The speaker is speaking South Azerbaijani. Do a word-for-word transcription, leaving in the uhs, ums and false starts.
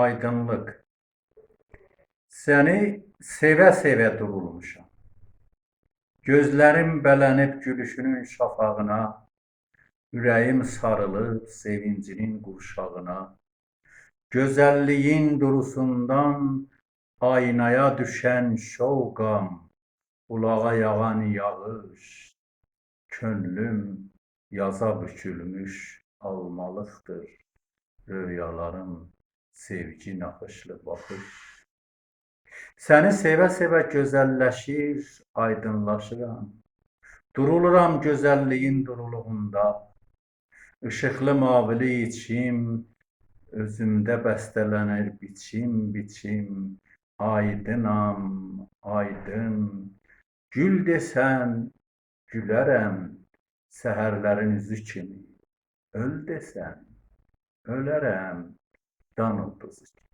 آیدینلیق. سنی سئوه-سئوه دورولموشام. گؤزلریم بلنیب گولوشونون شافاغینا، اوره‌ییم ساریلیب سئوینجینین قورشاغینا. گؤزللیگین دوروسوندان آینایا دوشن شوقام، بولاغا یاغان یاغیش، کؤنلوم یازا بوکولموش آلمالیقدیر، رؤیالاریم سئوگی ناخیشلی باخیش. سنی سئوه-سئوه گؤزللشیر، آیدینلاشیرام. دورولورام گؤزللیگین دورولوغوندا. ایشیقلی ماویلی ایچیم، اؤزومده بسته‌لنیر بیچیم-بیچیم. آیدینام، آیدین. گول دئسن، گوله‌رم سحرلرین اوزو کیمی. اؤل دئسن، اؤله‌رم دان اولدوزو کیمی.